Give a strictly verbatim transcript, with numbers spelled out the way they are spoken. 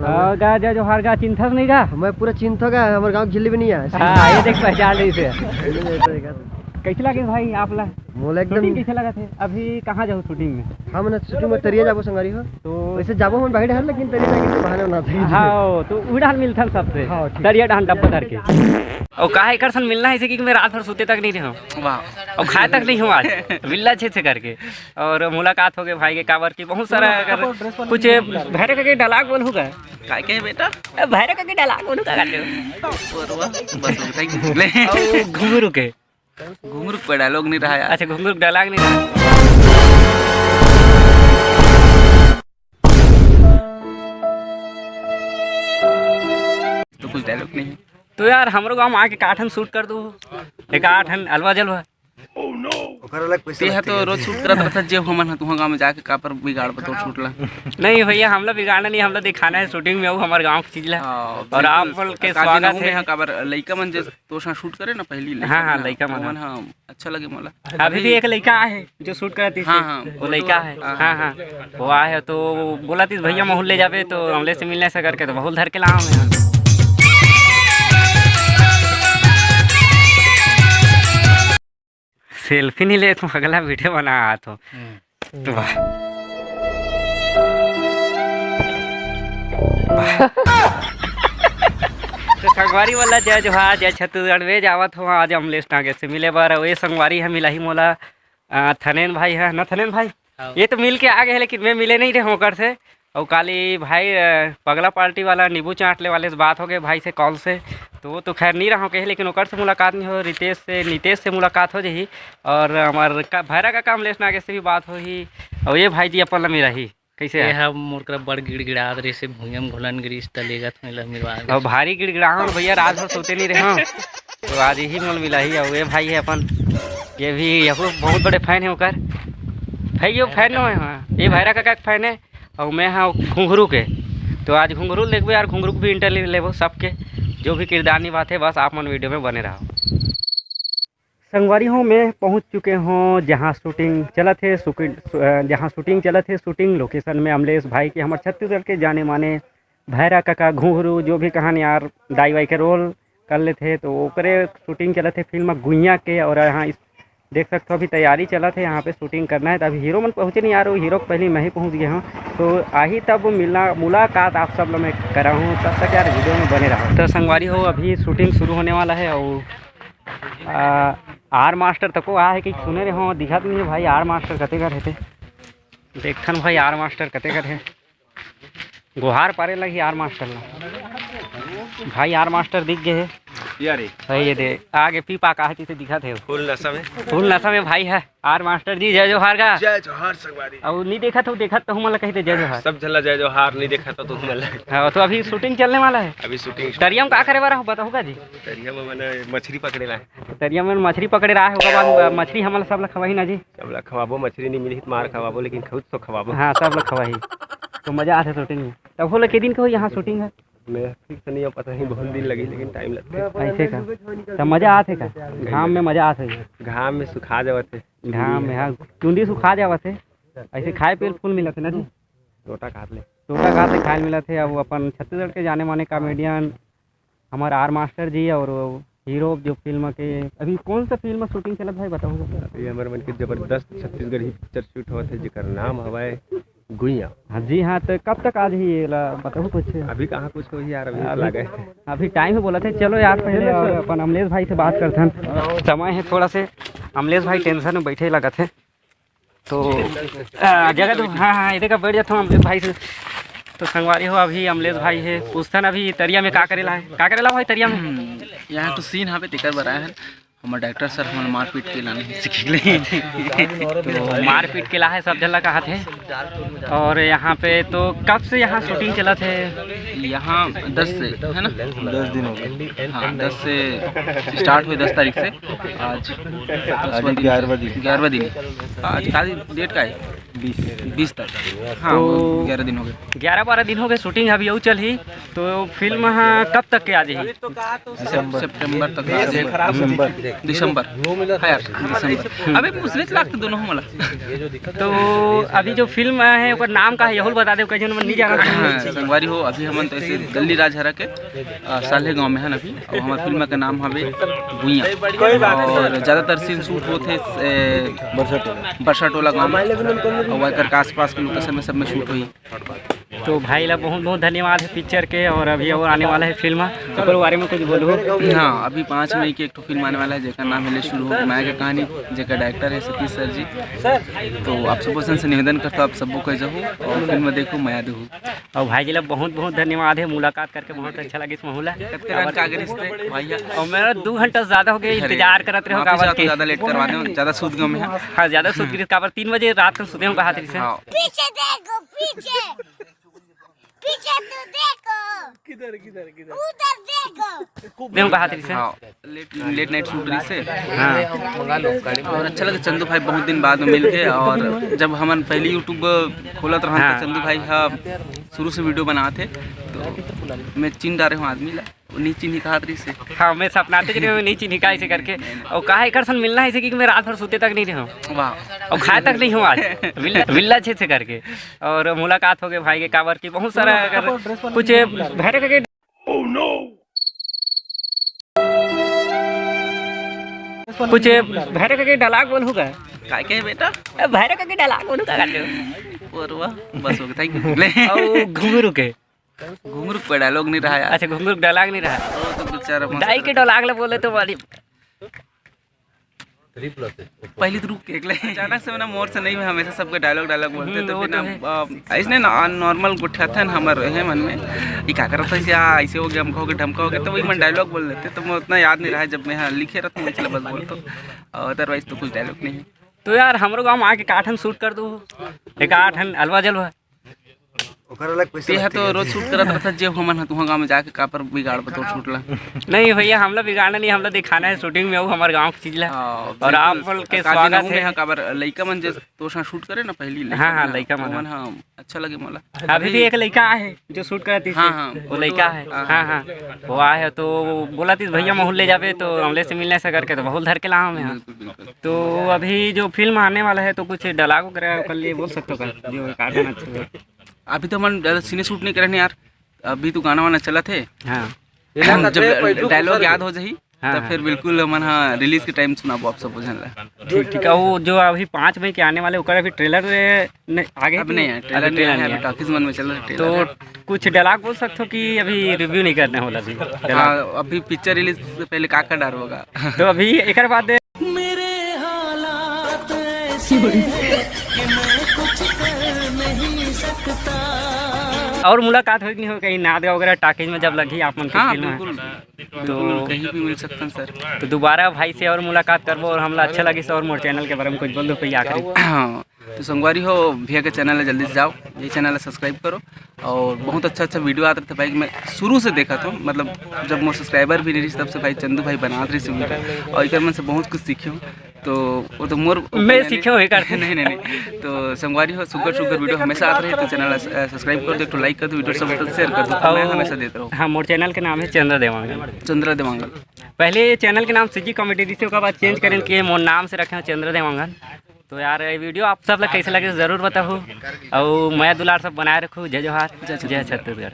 हाँ, गा, जय जोहार गा, चिंथस नहीं गा? मैं पूरा चिंथ हो गया, हमारे गाँव झिल्ली भी नहीं है। हाँ, ये देख, पहचान नहीं से। नहीं, नहीं, नहीं, नहीं। कैसे लगे भाई आप ला? मोला एकदम शूटिंग कैसे लगा थे? अभी कहाँ जाओ शूटिंग में? हम ना शूटिंग में तरिया जाबो संगवारी हो। तो वैसे जाबो हम बाहर डहर, लेकिन तरिया जाके तो बहाना बनाते हैं। हाँ, तो उड़ान मिलथन सबसे। हाँ, ठीक। तरिया डहान डब्बा धर के। और कहा एकर सन मिलना है इसे कि मैं रात भर सोते तक नहीं रहूँ। वाह। और खाए तक नहीं हूँ आज। मिलना अच्छे से करके। और मुलाकात हो गई भाई के, काबर की बहुत सारा अगर कुछ भैरव के डायलॉग बोल होगा। काय के बेटा? ए, भैरव के डायलॉग बोलू का करते हो? बस, thank you। ले। और घुंघरू के। घुंघरू के डायलॉग नहीं रहा यार। अच्छा, घुंघरू के डायलॉग नहीं रहा। तो कुछ डायलॉग नहीं है। तो यार, हमरो गाँव में आके काठन शूट कर दो, एक आठन अलवा जलवा। ओकर अलग पैसा तेहा लगथे तो यार। रोज शूट करत रहता, जे हमन ह तुहा गाँव में जाके कापर बिगाड़ बतौर शूट ला। नहीं भैया, हमला बिगाड़ना नहीं, हमला दिखाना है शूटिंग में, वो हमारे गाँव की चीज ला। हाँ, और आप बिल्कुल। लोग के काली स्वागत नहू है। में ह काबर लइका मन जे तोर साथ शूट करे ना पहली लइका हाँ, हाँ, मन ह, लइका मन ओमन ह। ह अच्छा लगे मोला। अभी भी एक लइका आहे जो शूट करत हे। हाँ, हाँ, वो वो लइका तो है। हाँ, हाँ, हाँ। हाँ। वो आहे तो बोला तीस भैया महूल ले जाबे तो हमले से मिलने से करके तो बहुत धर के लाऊं मैं। सेल्फी नहीं ले, तुम अगला वीडियो बना आ तो। हम्म। वाह। वाह। तो संगवारी वाला जय जोहार, जय छत्तीसगढ़। वे जावत हो आज अमलेश नागेश से मिले बर। ये संगवारी है मिलाही मोला, अ, थनेन भाई है ना, थनेन भाई? हाँ। ये तो मिल के आ गए, लेकिन मैं मिले नहीं रहे ओकर से। और काली भाई, अ, पगला पार्टी वाला नींबू चाटले वाले से बात हो गए भाई से कॉल से, तो वो तो खैर नहीं रहा कहे, लेकिन ओकर से मुलाकात नहीं हो, रितेश से, नितेश से मुलाकात हो जाही। और हमार का, भैरा काका अमलेश नागेश से भी बात होही। और ये भाई जी अपन ला मिलाही, कैसे ये है? हम मोर करा बड़ गिड़गिड़ात रहिस हे, भुइयां में घुलन गिरिस, त लेगत होइला मिलवा के। और भारी गिड़गिड़ाहन भैया, रात भर सोते नहीं रहे। तो आज यही मोल मिलाही। और ये भाई है अपन, ये भी, ये बहुत बड़े फैन है ओकर। भाई, ये फैन नो है, हाँ, ये भैरा काका के फैन है। और मैं हाँ घुंघरू के। तो आज घुंघरू देखबो यार, घुंघरू के भी इंटरव्यू लेबो सबके, जो भी किरदार निभाते, बस आप मन वीडियो में बने रहो। संगवारी हो, मैं पहुंच चुके हों जहां शूटिंग चलत हे, सुकि-, सु-, अ, जहां शूटिंग चलत हे, शूटिंग लोकेशन में अमलेश भाई के, हमर छत्तीसगढ़ के जाने माने भैरा काका घुंघरू, जो भी कहानी यार दाई वाई के रोल कर लेथे, तो ओकरे शूटिंग चलत हे फिल्म गुइया के। और यहां इस, देख सकते हो अभी तैयारी चलत हे, यहां पे शूटिंग करना है। तो अभी हीरो मन पहुंचे नहीं यार, वो हीरो के पहले मैं ही पहुंच गया हूं। तो आही तब मिलना, मुलाकात आप सब लोग मैं करा हूं, तब तक यार वीडियो में बने रहो। तो संगवारी हो, अभी शूटिंग शुरू होने वाला है और आ, आर मास्टर तको आ हे कि सुने रहे हो, दिखत नहीं है भाई, आर मास्टर कते कर हेते। देखथन भाई, आर मास्टर कते कर हे। गोहार पारे लगी आर मास्टर ला। भाई, आर मास्टर दिख गए हे। या रे। भाई, ये दे, आगे पी पा का हे, किसे दिखत हे। फुल नशा में। फुल नशा में भाई है। आर मास्टर जी, जय जोहार गा। जय जोहार संगवारी। अउ नहीं देखत हो, देखत तो हमन ला कहिते जय जोहार। सब झन ला जय जोहार, नहीं देखत हो तो हमन ला। हाँ, तो अभी शूटिंग चलने वाला है। अभी शूटिंग तरिया में का करे बर हो, बताओ का जी? तरिया में मने मछरी पकड़े ला। तरिया में मछरी पकड़े रहा है, ओकर बाद मछरी हमन ला सब ला खवाही ना जी? सब ला खवाबो, मछरी नहीं मिलही त मार खवाबो, लेकिन खुद तो खवाबो। हाँ, सब ला खवाही। तो मजा आथे शूटिंग में। तब हो ले के दिन के हो यहाँ शूटिंग है? मैं फिक्स नहीं हो, पता नहीं, बहुत दिन लगी, लेकिन टाइम लगथे। ऐसे का? तब मजा आथे का? घाम में मजा आथे? घाम में सुखा जावत हे। घाम में, हाँ, चुंदी सुखा जावत हे। ऐसे खाए पिए ल फुल मिलत हे ना जी? टोटा खात ले। टोटा खात ले खाए ल मिलत हे। अब अपन छत्तीसगढ़ के जाने माने कॉमेडियन हमार आर मास्टर जी और हीरो जो फिल्म के, अभी कौन सा फिल्म शूटिंग चलत भाई, बताओ तो। अभी हमर मन के जबरदस्त छत्तीसगढ़ी पिक्चर शूट होत हे, जेकर नाम हवय गुइया। हाँ जी, हाँ, तो कब तक आ जाही, एला बताओ कुछ। अभी कहाँ कुछ होही यार, अभी अभी, लागे। अभी टाइम है बोलत हे। चलो यार, पहले और अपन अमलेश भाई से बात करथन, समय है थोड़ा से, अमलेश भाई टेंशन में बैठे लगत हे। तो, आ, जगह तो, हाँ, हाँ, इधर का बैठ जाता हूँ अमलेश भाई से। तो संगवारी हो, अभी अमलेश भाई है, पूछथन अभी तरिया में का करेला है, का करेला भाई तरिया में? हम्म, यहाँ तो सीन हवे, तेकर बर आए हन। हमर डायरेक्टर सर हमन मारपीट के लाने हे, सीखे ले। तो मारपीट के ला है, सब झन ला कहत हे। और यहाँ पे तो कब से यहाँ शूटिंग चलत है? यहाँ दस से, है ना? दस दिन हो गए। हाँ, दस से स्टार्ट हुए, दस तारीख से। आज आज दसवाँ दिन, ग्यारहवाँ दिन। ग्यारहवाँ दिन। आज का डेट का है? बीस। बीस तक। हाँ, तो वो ग्यारह दिन हो गए। ग्यारह बारह दिन हो गए, शूटिंग अभी अउ चलही। तो फिल्म हाँ कब तक के आ जाही? सितंबर। सितंबर तक आ जाही। दिसंबर। दिसंबर। हाँ यार, दिसंबर। अबे, मुझे लागते दोनों हो मला। तो अभी जो फिल्म है, ओकर नाम का है, यहू ल बता दे, कई झन मन नहीं जाना। हाँ, संगवारी हो, अभी हमन तो ऐसे गल्ली राजहरा के, अ, साल्हे गांव में हन अभी, और हमार फिल्म के नाम हवे भुइयां। और ज़्यादातर सीन शूट होत हे, ए, बरसा टोला गांव में, और ओकर के आसपास के लोकेशन में सब में शूट होई। तो भाई ला बहुत बहुत धन्यवाद है पिक्चर के, और अभी और आने वाला है फिल्म, ओकर बारे में कुछ बोलहू। हाँ, अभी पाँच मई के एक ठो फिल्म आने वाला है, जेकर नाम है ले शुरू हो मया के कहानी, जेकर डायरेक्टर है सतीश सर जी। तो आप सबो से निवेदन करता हूँ, आप सबो को जाहू और फिल्म देखो, मया देहू। और भाई जी ला बहुत बहुत धन्यवाद है, मुलाकात करके बहुत अच्छा लगिस महू ला। कतका घंटा आगे रिश्ते भैया? और मेरा दो घंटा से ज्यादा हो गया, अरे, इंतजार करत रहे हो माफी काबर चाहत हूँ, के। ज्यादा लेट करवा दे, ज्यादा सूत गयो मैं। हाँ, ज्यादा सूत गिरिस, काबर तीन बजे रात को सुते हूँ कहा थी से। हाँ। पीछे देखो, पीछे, पीछे तो देखो। किधर, किधर, किधर? उधर देखो। देहूँ कहा थी से। हाँ, लेट, लेट नाइट शूट रही से। हाँ। और अच्छा लगे चंदू भाई, बहुत दिन बाद में मिल के। और जब हमन पहली YouTube खोलत रहन, हाँ। तो चंदू भाई हा शुरू से वीडियो बनात हे, तो मैं चिन्ह डारे हूँ आदमी ला। वो नहीं चिन्ही कहात रहिस हे। हाँ, मैं सपनाते रहे हूँ, नहीं चिन्ही का ऐसे करके। और कहा एकर सन मिलना है ऐसे कि मैं रात भर सोते तक नहीं रहा हूँ। वाह। और खाए तक नहीं हूँ आज। मिलना, मिलना अच्छे से करके। और मुलाकात हो गई भाई के, काबर की बहुत सारा अगर कुछ भैरव के कुछ भैरव के डायलॉग बोलहू का? काय कहे बेटा? ए, भैरव के डायलॉग बोलहू का करते हो? पोरवा, बस हो गया, थैंक यू। और घुंघरू के? घुंघरू पे डायलॉग नहीं रहा यार। अच्छा, घुंघरू डायलॉग नहीं रहा। वो तो बेचारा मस्त दाई के रहता। डायलॉग ले बोले तो वाली। पहली तो रुक के एक ले। अचानक से ना मोर से नहीं, मैं हमेशा सबके डायलॉग, डायलॉग बोलते हम्म, तो वो फिर तो ना, है। अ, ऐसने ना नॉर्मल गोठियाथन हमर है मन में, ये का करत है या ऐसे हो गया, हमको हो गया, ढमका हो गया, तो वही मन डायलॉग बोल लेते, तो मैं उतना याद नहीं रहा, जब मैं यहाँ लिखे रहता हूँ, मैं चला बस बोलता हूँ, अदरवाइज तो कुछ डायलॉग नहीं है। तो यार, हमरो गाँव में आके एक आठन शूट कर दो, एक आठन अलवा जलवा। ओकर अलग पैसा तेहा लगथे तो यार। रोज शूट करत रहता, जे हमन ह तुहा गाँव में जाके कापर बिगाड़ बतोर शूट ला। नहीं भैया, हमला बिगाड़ना नहीं, हमला दिखाना है शूटिंग में, वो हमारे गाँव की चीज ला। हाँ, और बिल्कुल। आप लोग के का दिन स्वागत हूँ है। मैं यहाँ काबर लइका मन जे तोर साथ शूट करे ना पहली लइका हाँ, हाँ, मन, लइका मन, ओमन हाँ। हाँ, अच्छा लगे मोला। अभी भी एक लइका आहे जो शूट करत हे, हाँ, हाँ, वो वो लइका तो, है। हाँ, हाँ, हाँ। हाँ, वो आए है तो बोलत हे भैया महू ल ले जाबे तो हमले से मिलने से करके तो बहुत धर के लाहूँ मैं। बिल्कुल, बिल्कुल। तो अभी जो फिल्म आने वाला है तो कुछ डायलॉग वगैरह कर लिए बोल सकते हो का? जो एक आध गाना अच्छा लगे। अभी तो हमन ज्यादा सीने शूट नहीं करे हैं यार, अभी तो गाना वाना चलत हे। हाँ। जब डायलॉग याद हो जाही, हाँ, तब हाँ। फिर बिल्कुल हमन हा रिलीज के टाइम सुनाबो आप सब झन ला। ठीक, ठीक है। वो जो अभी पाँच मई के आने वाले, ओकर अभी ट्रेलर ने, आगे अब की? नहीं है, अभी ट्रेलर नहीं ट्रेलर है, नहीं अभी है। टॉकीज मन में चल रहा है तो ट्रेलर। कुछ डायलॉग बोल सकते हो कि अभी रिव्यू नहीं करने वाला अभी? हाँ, अभी पिक्चर रिलीज से पहले का का डर होगा? तो अभी एकर बाद मेरे हालात ऐसे हैं कि मैं कुछ कर नहीं सकता। और मुलाकात होई कि नहीं होई कहीं नांदगांव वगैरह टॉकीज में जब लगी आप मन के हाँ, फिल्म है? बिल्कुल। तो बिल्कुल, कहीं भी मिल सकते हैं सर। तो दोबारा भाई से और मुलाकात करबो और हमला अच्छा लगिस और मोर चैनल के बारे में कुछ बोल दो कोई आखिरी। हाँ, तो संगवारी हो, भैया के चैनल ला जल्दी से जाओ, ये चैनल ला सब्सक्राइब करो और बहुत अच्छा अच्छा वीडियो आत रहते भाई। मैं शुरू से देखा था, मतलब जब मोर सब्सक्राइबर भी नहीं रही तब से भाई चंदू भाई बनात रही वीडियो और एकर मन से बहुत कुछ सीखे हूँ। तो वो तो मोर मैं सीखे हुए करते। नहीं, नहीं, नहीं। तो संगवारी हो, सुग्घर सुग्घर वीडियो हमेशा आत रही, तो चैनल ला, अ, सब्सक्राइब कर दो, एक ठो लाइक कर दो, वीडियो सब शेयर कर दो, तो मैं और हमेशा देत रहूँ। हाँ, मोर चैनल के नाम है चंद्र देवांगन। चंद्र देवांगन। पहले ये चैनल के नाम सीजी कॉमेडी रहिसे, ओकर बाद चेंज करेन के मोर नाम से रखे हैं चंद्र देवांगन। तो यार, ये वीडियो आप सब ला कैसे लगे जरूर बताहू, और मया दुलार सब बनाए रखू। जय जोहार, जय छत्तीसगढ़।